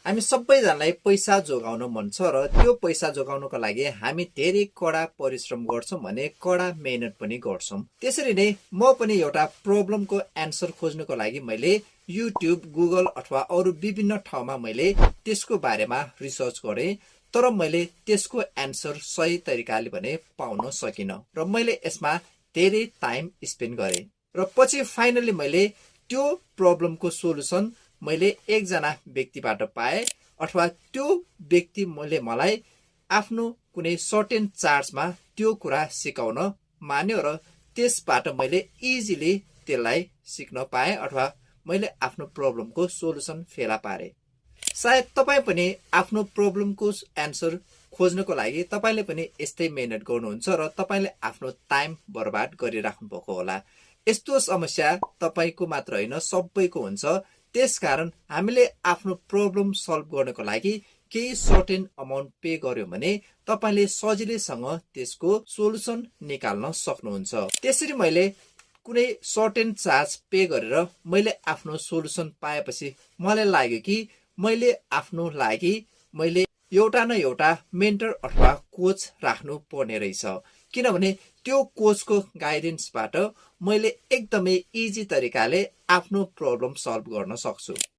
हामी सबैजनालाई पैसा जोगाउन मन छ र त्यो पैसा जोगाउनको लागि हामी धेरै कडा परिश्रम गर्छौं भने कडा मेहनत पनि गर्छौं। त्यसरी नै म पनि एउटा प्रब्लमको एन्सर खोज्नको लागि मैले युट्युब, गुगल अथवा अरू विभिन्न ठाउँमा मैले त्यसको बारेमा रिसर्च गरे, तर मैले त्यसको एन्सर सही तरिकाले भने पाउन सकिन र मैले यसमा धेरै टाइम स्पेन्ड गरे र पछि फाइनली मैले त्यो प्रब्लमको सोलुसन मैले एकजना व्यक्तिबाट पाए अथवा त्यो व्यक्ति मलाई आफ्नो कुनै सर्टेन चार्जमा त्यो कुरा सिकाउन मान्यो र त्यसबाट मैले इजिली त्यसलाई सिक्न पाए अथवा मैले आफ्नो प्रब्लमको सोलुसन फेला पारे। सायद तपाई पनि आफ्नो प्रब्लमको एन्सर खोज्नको लागि तपाईले पनि यस्तै मेहनत गर्नुहुन्छ र तपाईले आफ्नो टाइम बर्बाद गरिराख्नु भएको होला। यस्तो समस्या तपाईको मात्र हैन सबैको हुन्छ। त्यसकारण हामीले आफ्नो प्रब्लम सल्भ गर्नको लागि केही सर्टेन अमाउन्ट पे गर्यो भने तपाईले सजिलैसँग त्यसको सोलुसन निकाल्न सक्नुहुन्छ। त्यसरी मैले कुनै सर्टेन चार्ज पे गरेर मैले आफ्नो सोलुसन पाएपछि मलाई लाग्यो कि मैले आफ्नो लागि एउटा न एउटा मेन्टर अथवा कोच राख्नु पर्ने रहेछ, किनभने त्यो कोचको गाइडेन्सबाट मैले एकदमै इजी तरिकाले आफ्नो प्रब्लम सल्भ गर्न सक्छु।